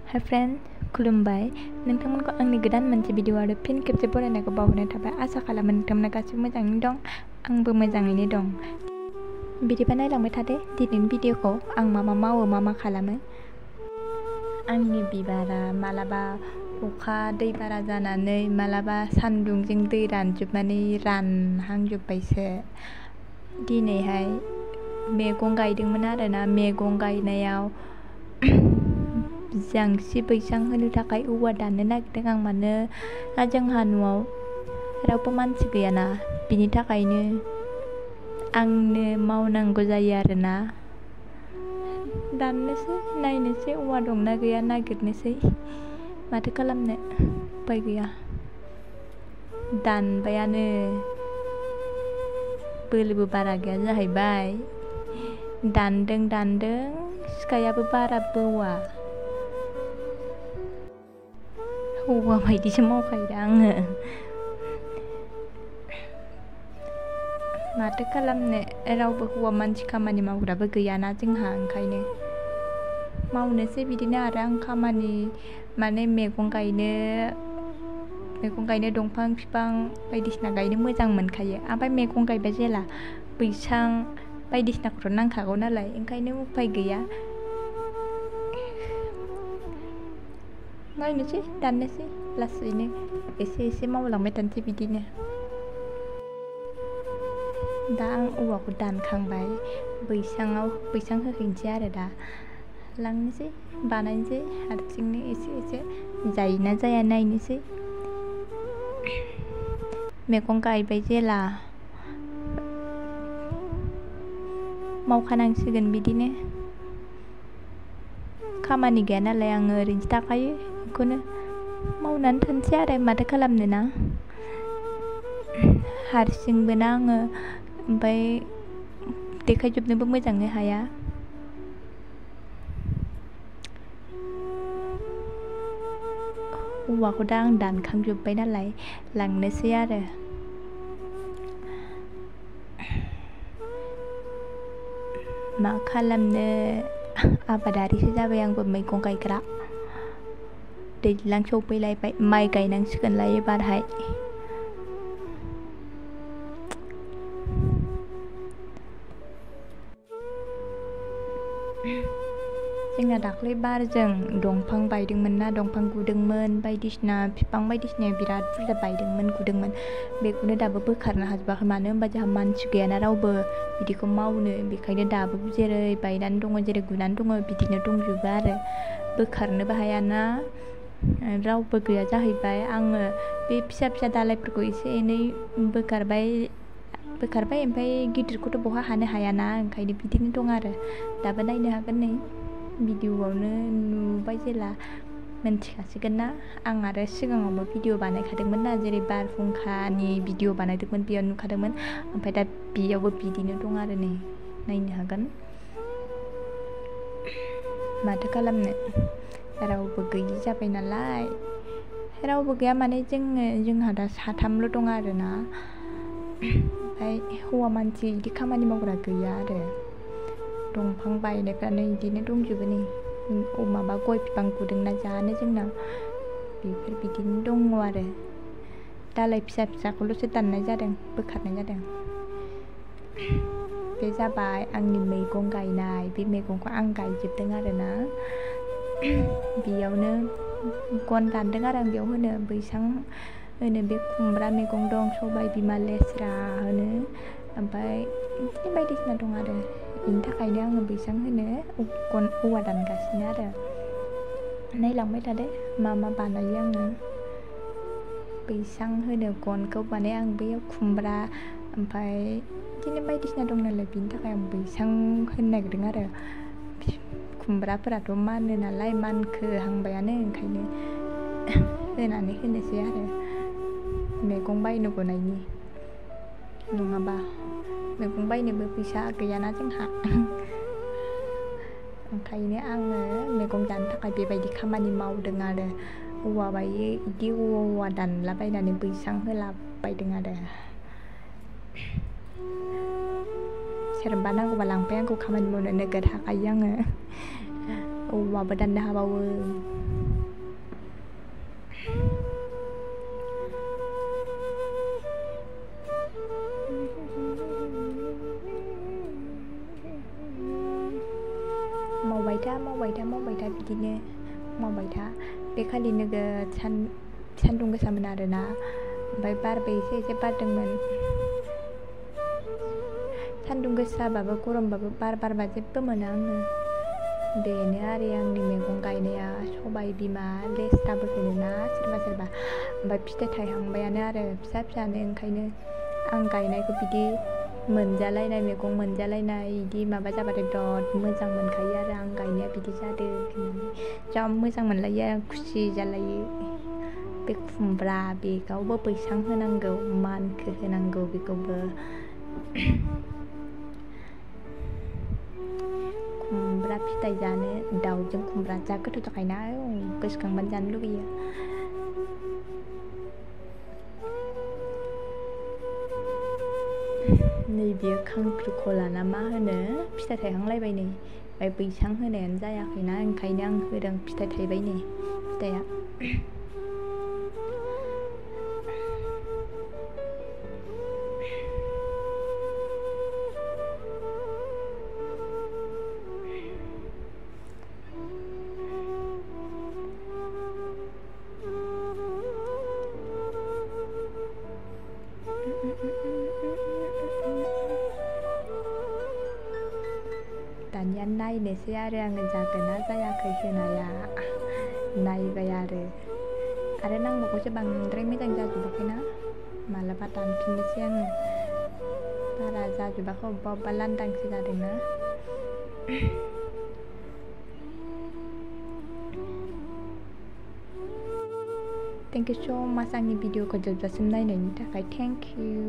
हाय फ्रेन्ड खुलुमबाय नोंथांमोनखौ आंनि गोदान मोनसे भिडिअ आरो फिन खेबसे बरायनायखौ बावहरनाय थाबाय आसा खालामो नोंथांमोना गासिबो मोजाङैनो दं आंबो मोजाङैनो दं बिदिबा नायलांबाय थादो दिनैनि भिडिअखौ आं मा मावो मा खालामो आंनि बिबारा मालाबा अखा दै बारा जानानै मालाबा सान्दुंजों दै रानजोबनानै रानहांजोब्बायसो दिनैहाय मैगं गायदोंमोन आरोना मैगं गायनायाव जांसि बैसां होनो थाखाय औवा दाननो नागिरदों आं मानोना जोंहा न'आव रावबो मानसि गैयाना बिनि थाखायनो आंनो मावनांगौ जायो आरोना दाननोसै नायनोसै औवा दंना गैया नागिरनोसै माथो खालामनो उपाय गैया दानबायानो बोलोबो बारा गैया जाहैबाय दानदों सिखायाबो बारा बौआ हौवा बायदिसो मावखायो आङो माथो खालामनो रावबो हौवा मानसि खामानि मावग्राबो गैयाना जोंहा ओंखायनो मावनोसै बिदिनो आरो आं खामानि माने मैगं गायनो दंफां बिफां बायदिसिना गायनो मोजां मोनखायो ओमफ्राय मैगं गायबाय जेला बैसां बायदिसिनाखौथ' नांखागौ नालाय ओंखायनो उपाय गैया नायनोसै दाननोसै लासैनो एसे मावलांबाय थानोसै बिदिनो दा आं औवाखौ दानखांबाय बैसां होहैनोसै आरो दा लांनोसै बानायनोसै हारसिंनो एसे जायोना जाया नायनोसै मैगं गायबाय जेला मावखानांसिगोन बिदिनो खामानि गैया नालाय आङो ओरैनोसो थाखायो बेखौनो मावनानै थानोसै आरो माथो खालामनो ना हारसिंबो ना आङो ओमफ्राय देखायजोबनोबो मोजाङै हाया औवाखौ दा आं दानखांजोब्बाय नालाय लांनोसै आरो मा खालामनो आबादारिसो जाबाय आंबो मैगं गायग्रा दैज्लां सफैलायबाय माइ गायनांसिगोनलाय एबारहाय जोंना दाख्लै बारजों दंफां बायदोंमोन ना दंफां गुदोंमोन बायदिसिना बिफां बायदिसिना बिराद बुरजा गुदोंमोन बेखौनो दाबो बोखारनो हाजोबाखै मानो होनबा जोंहा मानसि गैयाना रावबो बिदिखौ मावनो बेखायनो दाबो जेरै बायनानै दङ जेरै गुनानै दङ बिदिनो दंजोबो आरो बोखारनोबो हायाना रावबो गैया जाहैबाय आङो बे फिसा दालाइफोरखौ एसे एनै बोखारबाय ओमफ्राय गिदिरखौथ' बहा हानो हायाना ओंखायनो बिदिनो दं आरो दाबो नायनो हागोन नै भिडिअआवनो नुबाय जेला मिन्थिखासिगोन ना आं आरो सिगाङावबो भिडिअ बानायखादोंमोन ना जेरै बारहुंखानि भिडिअ बानायदोंमोन बेयाव नुखादोंमोन ओमफ्राय दा बेयावबो बिदिनो दं आरो नै नायनो हागोन माथो खालामनो रावबो गैयि जाबाय नालाय रावबो गैया माने जोंहा दा साथामल' दं आरोना ओमफ्राय हौवा मानसि बिदि खामानि मावग्रा गैया आरो दंफां बायनायफ्रानो बिदिनो दंजोबो नै माबा गय बिफां गुदोंना जानो जोंनाव बेफोर बिदिनो दङ आरो दालाइ फिसाखौल'सो दाननाय जादों बोखारनाय जादों बे जाबाय आंनि मैगं गायनाय बे मैगंखौ आं गायजोबदों आरोना बेयावनो गन दानदों आरो आं बेयाव होनो बैसां होनो बे खुमब्रा मैगं दं सबाय बिमा लेस्रा होनो ओमफ्राय बिदिनो बायदिसिना दं आरो बेनि थाखायनो आङो बैसां होनो औवा दानगासिनो आरो नायलांबाय थादो मा बानायो आङो बैसां होनो गनखौ माने आं बैयाव खुमब्रा ओमफ्राय बिदिनो बायदिसिना दं नालाय बिनि थाखाय आं बैसां होनो नागिरदों आरो खुमब्राफोराथ' मानो नालाय मानखोहांबायानो ओंखायनो होनानै होनोसै आरो मैगं बायनो गनायनि नङाबा मैगं बायनोबो फैसा गैयाना जोंहा ओंखायनो आङो मैगं जानो थाखाय बेबायदि खामानि मावदों आरो औवा दानलाबायनानै बैसां होलाबायदों आरो सोरबा नांगौबा लांफै आंखौ खामानि मावनो नोगोद हाखायो आङो औवाबो दाननो हाबावो बिदिनो मावबाय था बे खालि नोगोद सान्दुं गोसामोन आरोना ओमफ्राय बारबो एसे बारदोंमोन सान्दुं गोसाबाबो गरमबाबो बार बारबा जेबो मोना आङो बेनो आरो आंनि मैगं गायनाया सबाय बिमा लेस्राबो होनोना सोरबा ओमफ्राय फिथाइ थायहांबायानो आरो फिसा फिसानो ओंखायनो आं गायनायखौ बिदि मोनजालायनाय मैगं मोनजालायनाय बिदि माबा जाबाथाय बिराद मोजां मोनखायो आरो आं गायनाया बिदि जादों होननानै जा मोजां मोनलायो आं खुसि जालायो बे खुमब्रा बेगावबो बैसां होनांगौ मानखो होनांगौ बेखौबो खुमब्रा फिथाइ जानो दाउजों खुमब्रा जा गोथाव जाखायोना गोसोखांबानो जानो लुगैयो नैबेयो खांख्रिखला ना मा होनो फिथाइ थायहांलायबाय नै ओमफ्राय बैसां होनायानो जायाखैना ओंखायनो आं होदों फिथाइ थायबाय नै फिथाइया दानिया नायनोसै आरो आङो जागोन ना जायाखै होनाया नायबाय आरो नांबावगौसो बांद्राय मोजां जाजोबाखैना मालाबा दानफिननोसै आङो बारा जाजोबाखै अबेबा लांदांसो जादोंना थेंक इउ स' माच आंनि भिडिअखौ जोबजासिम नायनायनि थाखाय थेंक इउ